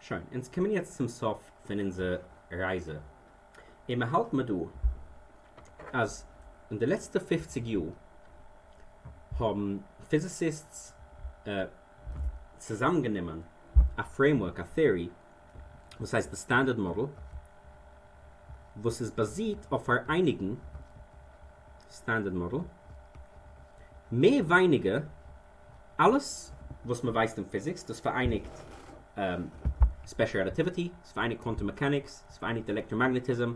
שוין, אונז קומען יעצט צום סוף פון אונזער רייזע, און מען האלט מיר דא אז אין די לעצטע פופציג יאר האבן physicists צוזאמגענומען א framework, א theory, וואס הייסט די Standard Model, וואס איז באזירט אויף פאראייניגן Standard Model מער ווייניגער אלעס וואס מען ווייסט אין פיזיקס, דאס פאראייניגט special relativity, עס פאראייניגט quantum mechanics, עס פאראייניגט electromagnetism,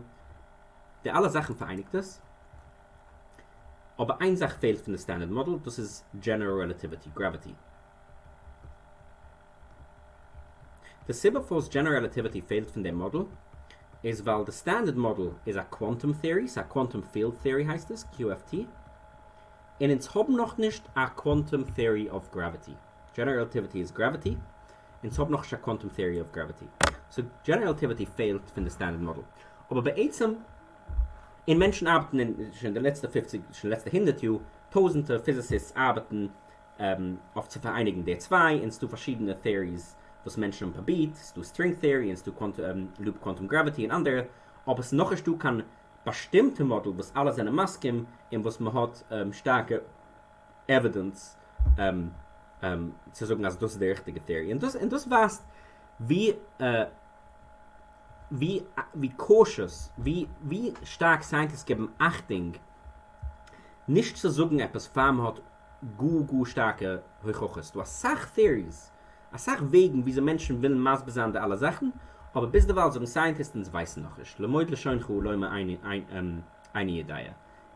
די אלע זאכן פאראייניגט עס, אבער איין זאך פעלט פון די Standard Model, דאס איז general relativity, gravity. די סיבה פארוואס general relativity פעלט פון דעם מאדעל איז ווייל די Standard Model איז א quantum theory, ס'איז א quantum field theory הייסט עס, QFT, און אונז האבן נאכנישט א quantum theory אויף gravity. General relativity איז gravity, אונז האבן נאכנישט א quantum theory אויף gravity. So general relativity פעלט פון די Standard Model. אבער בעצם, און מענטשן ארבעטן אין שוין די לעצטע פופציג, שוין די לעצטע הונדערט יאר, טויזענטער physicists ארבעטן אויף צו פאראייניגן די צוויי, און ס'דא פארשידענע theories וואס מענטשן האבן פרובירט, ס'דא string theory און ס'דא loop quantum gravity און אנדערע, אבער ס'איז נאכנישט דא קיין באשטימטע מאדעל וואס אלע זענען מסכים און וואס מ'האט שטארקע evidence צו זאגן אז דאס איז די ריכטיגע theory, און דאס און דאס ווייזט ווי ווי ווי cautious ווי ווי שטארק scientists געבן אכטונג נישט צו זאגן עפעס פאר מ'האט גאר גאר שטארקע הוכחות, ס'דא אסאך theories, אסאך וועגן וויאזוי מענטשן ווילן מסביר זיין די אלע זאכן, אבער ביזדערווייל זאגן scientist אונז ווייסן נאכנישט, למוד לשונך לומר איני יודע,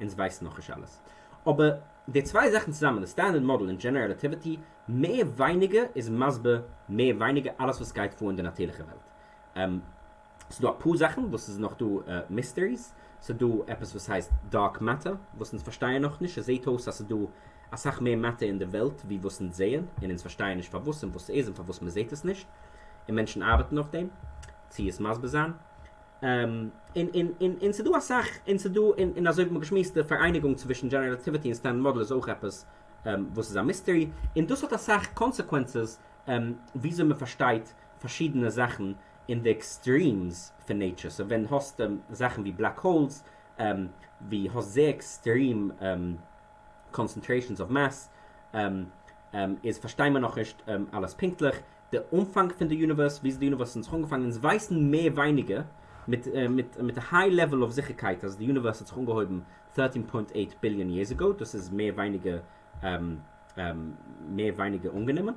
אונז ווייסן נאכנישט אלעס. אבער די צוויי זאכן צוזאמען, די Standard Model און general relativity, מער ווייניגער איז מסביר מער ווייניגער אלעס וואס גייט פאר אין די נאטירליכע וועלט. ס'איז דא אפאר זאכן וואס איז נאך דא mysteries, ס'איז דא עפעס וואס הייסט dark matter וואס אונז פארשטייען נאך נישט, עס זעהט אויס אז ס'איז דא אסאך מער matter אין די וועלט ווי וואס אונז זעען, און אונז פארשטייען נישט פארוואס און וואס ס'איז און פארוואס מ'זעהט עס נישט, און מענטשן ארבעטן אויף דעם צו עס מסביר זיין. און און און און ס'איז דא אסאך, און ס'איז דא, און און אזוי ווי מ'האט געשמועסט די פאראייניגונג צווישן general relativity און Standard Model איז אויך עפעס וואס איז א mystery, און דאס האט אסאך consequences וויאזוי מ'פארשטייט פארשידענע זאכן אין די extremes פון nature, so ווען האסט זאכן ווי black holes, ווי האסט זייער extreme concentrations of mass, איז פארשטיי מיר נאכנישט אלעס פונקטליך, די אנפאנג פון די universe, וויאזוי די universe האט זיך אנגעפאנגען, אונז ווייסן מער ווייניגער מיט מיט מיט א high level of זיכערקייט אז די universe האט זיך אנגעהויבן thirteen point eight billion years ago, דאס איז מער ווייניגער מער ווייניגער אנגענומען,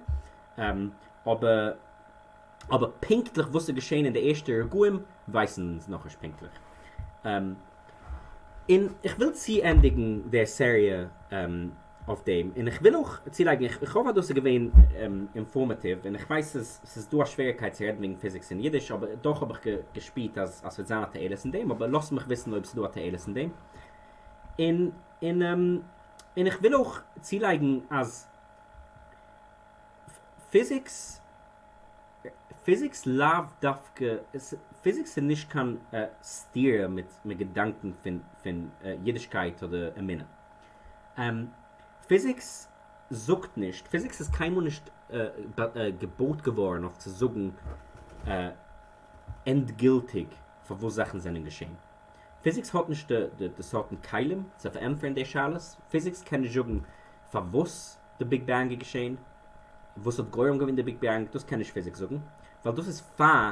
אבער אבער פונקטליך וואס איז געשען אין די ערשטע רגעים ווייסן אונז נאכנישט פונקטליך. און איך וויל צוענדיגן די סעריע אויף דעם, און איך וויל אויך צולייגן, איך האף אז דאס איז געווען informative, און איך ווייס אז ס'איז דא א שוועריגקייט צו רעדן וועגן פיזיקס אין אידיש, אבער דאך האב איך געשפירט אז ס'וועט זיין א תועלת אין דעם, אבער לאזט מיך וויסן אויב ס'איז דא א תועלת אין דעם. און און און איך וויל אויך צולייגן אז פיזיקס פיזיקס לאו דווקא, פיזיקס איז נישט קיין סתירה מיט מיט געדאנקען פון פון אידישקייט אדער אמונה. פיזיקס זאגט נישט, פיזיקס איז קיינמאל נישט געבויט געווארן אויף צו זאגן ענדגילטיג פארוואס זאכן זענען געשען. פיזיקס האט נישט די די סארטן כלים צו פארענטפערן די שאלות, פיזיקס קען נישט זאגן פארוואס די Big Bang איז געשען, וואס האט גורם געווען די Big Bang, דאס קען נישט פיזיקס זאגן, ווייל דאס איז פאר,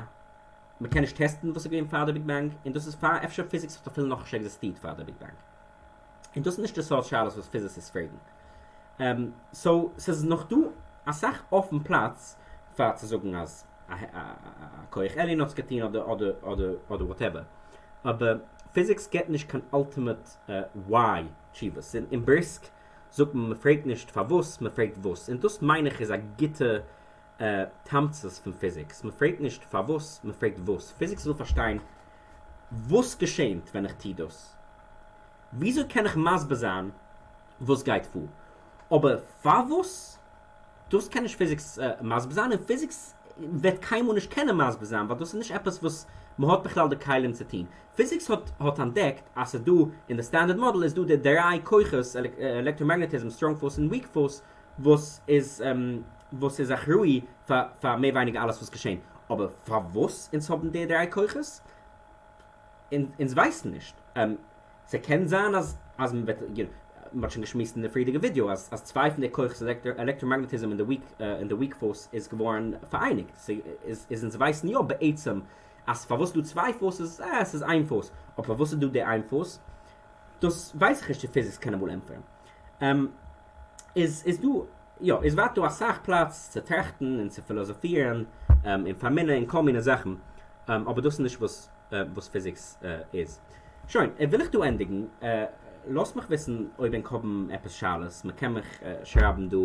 מען קען נישט טעסטן וואס איז געווען פאר די Big Bang, און דאס איז פאר, אפשר פיזיקס האט אפילו נאכנישט עקזיסטירט פאר די Big Bang. און דאס איז נישט די סארט שאלות וואס physicists פרעגן. So ס'איז נאך דא אסאך אפן פלאץ פאר צו זאגן אז א כח עליון האט עס געטון אדער אדער אדער אדער whatever. אבער פיזיקס געבט נישט קיין ultimate why תשובות. אין בריסק זאגט מען מ'פרעגט נישט פארוואס, מ'פרעגט וואס. און דאס מיין איך איז א גוטע תמצית פון פיזיקס. מ'פרעגט נישט פארוואס, מ'פרעגט וואס. פיזיקס וויל פארשטיין וואס געשענט ווען איך טו דאס. וויאזוי קען איך מסביר זיין וואס גייט פאר? אבער פארוואס? דאס קען נישט פיזיקס מסביר זיין, און פיזיקס וועט קיינמאל נישט קענען מסביר זיין, ווייל דאס איז נישט עפעס וואס מ'האט בכלל די כלים צו טון. פיזיקס האט האט אנטדעקט אז ס'איז דא, אין די Standard Model איז דא די דריי כוחות, electromagnetism, strong force און weak force, וואס איז וואס איז אחראי פאר פאר מער ווייניגער אלעס וואס געשען. אבער פארוואס אונז האבן די דריי כוחות? אונז ווייסן נישט. ס'קען זיין אז אז מ'וועט, מ'האט שוין געשמועסט אין די פריערדיגע ווידיאו אז אז צוויי פון די כוחות electromagnetism און די weak און די weak force איז געווארן פאראייניגט. ס'איז איז אונז ווייסן יא בעצם אז פארוואס איז דא צוויי forces, אה ס'איז איין force. אבער פארוואס איז דא די איין force? דאס ווייס איך נישט צו פיזיקס קען אמאל ענטפערן. איז איז דא יא איז ווייטער דא אסאך פלאץ צו טראכטן און צו פילאזאפירן און פאר מיני און כל מיני זאכן, אבער דאס איז נישט וואס וואס פיזיקס איז. שוין, וויל איך דא ענדיגן, לאזט מיך וויסן אויב ענק האבן עפעס שאלות, מען קען מיך שרייבן דא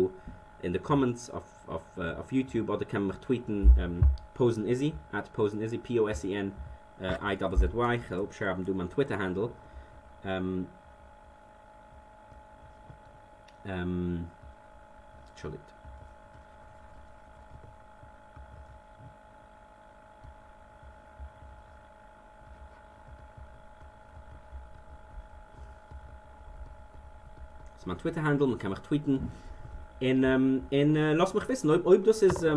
אין די comments אויף אויף YouTube אדער קען מען מיך tweet ן פאוזן איזי, at פאוזן איזי, P O S E N I double Z Y, כ'וועל אפשרייבן דא מיין Twitter handle. אנטשולדיגט. דאס איז מיין Twitter handle, מען קען מיך tweet ן. און און לאז מיך וויסן אויב אויב דאס איז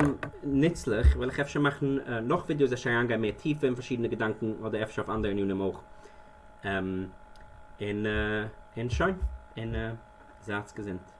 נוצליך, וועל איך אפשר מאכן נאך ווידיאוס אפשר אריינגיין מער טיפער אין פארשידענע געדאנקען אדער אפשר אויף אנדערע ענינים אויך. און און שוין, און זייטס געזונט.